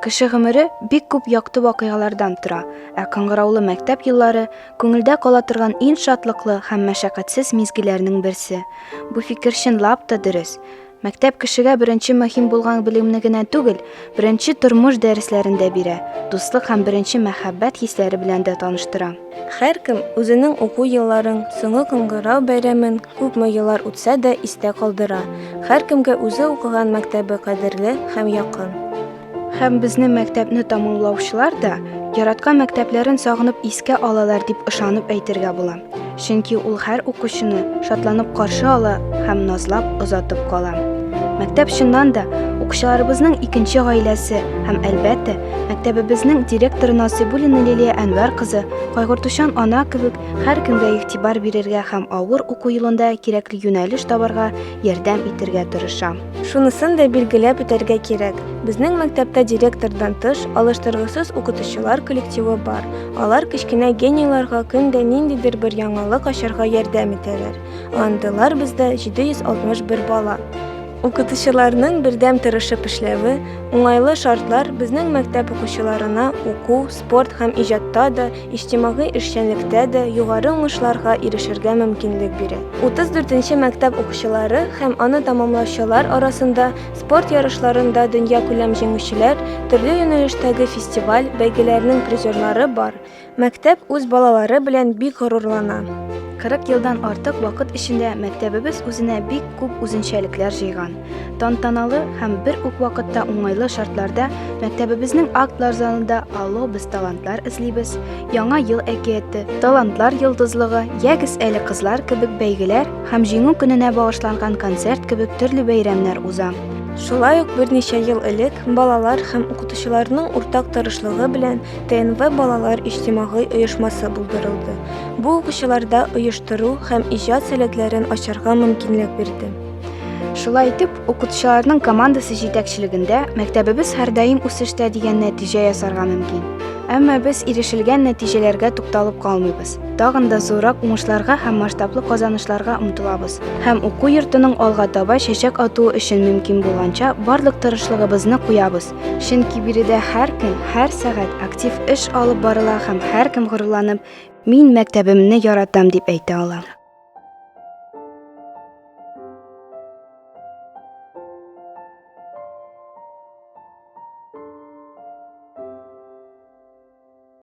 Кеше гомере бик күп якты вакыйгалардан тора, ә кыңгыраулы мәктәп еллары күңелдә кала торган иң шатлыклы һәм мәшәкатьсез мизгелләрнең берсе. Бу фикер чынлап та дөрес. Мәктәп кешегә беренче мөһим булган белемне генә түгел, беренче тормыш дәресләрен дә бирә, дуслык һәм беренче мәхәббәт хисләре белән дә таныштыра. Һәркем үзенең уку елларын, соңгы кыңгырау бәйрәмен күпме еллар үтсә дә истә калдыра. Һәркемгә үзе укыган мәктәбе кадерле һәм якын. Һәм безнең мәктәпне тәмамлаучылар да яраткан мәктәпләрен сагынып искә алалар дип ышанып әйтергә була. Чөнки ул һәр укучыны шатланып каршы ала һәм назлап озатып кала. Мәктәп чыннан да укучыларыбызның икенче гаиләсе һәм, әлбәттә, мәктәбебезнең директоры Насыйбуллина Лилия Әнвәр кызы кайгыртучан ана кебек һәркемгә игътибар бирергә һәм авыр уку елында кирәкле юнәлеш табарга ярдәм итергә тырыша. Шунысын да билгеләп үтәргә кирәк, безнең мәктәптә директордан тыш, алыштыргысыз укытучылар коллективы бар. Алар кечкенә генийларга көн дә ниндидер бер яңалык ачарга ярдәм итәләр. Андыйлар бездә 761 бала. Укытучыларның бердәм тырышып эшләве, уңайлы шартлар безнең мәктәп укучыларына уку, спорт һәм иҗатта да, иҗтимагый эшчәнлектә дә югары уңышларга ирешергә мөмкинлек бирә. 34 нче мәктәп укучылары һәм аны тәмамлаучылар арасында спорт ярышларында дөньякүләм җиңүчеләр, төрле юнәлештәге фестиваль, бәйгеләрнең призерлары бар. Мәктәп үз балалары белән бик горурлана. 40 елдан артык вакыт эчендә мәктәбебез үзенә бик күп үзенчәлекләр җыйган. Тантаналы һәм бер үк вакытта уңайлы шартларда мәктәбебезнең актлар залында Алло, без талантлар эзлибез, Яңа ел әкияте, Талантлар йолдызлыгы, Ягез әле кызлар кебек бәйгеләр һәм Җиңү көненә багышланган концерт кебек төрле бәйрәмнәр уза. Шулай ук берничә ел элек балалар һәм укытучыларның уртак тырышлыгы белән ТНВ балалар иҗтимагый оешмасы булдырылды. Бу укучыларда оештыру һәм иҗат сәләтләрен ачарга мөмкинлек бирде. Шулай итеп, укытучыларның командасы җитәкчелегендә мәктәбебез һәрдаим үсештә дигән нәтиҗә ясарга мөмкин. Әмма без ирешелгән нәтиҗәләргә тукталып калмыйбыз. Тагын да зуррак уңышларга һәм масштаблы казанышларга омтылабыз һәм уку йортының алга таба чәчәк атуы өчен мөмкин булганча барлык тырышлыгыбызны куябыз. Чөнки биредә һәр көн, һәр сәгать актив эш алып барыла һәм һәркем горурланып, Мин мәктәбемне яратам дип әйтә ала.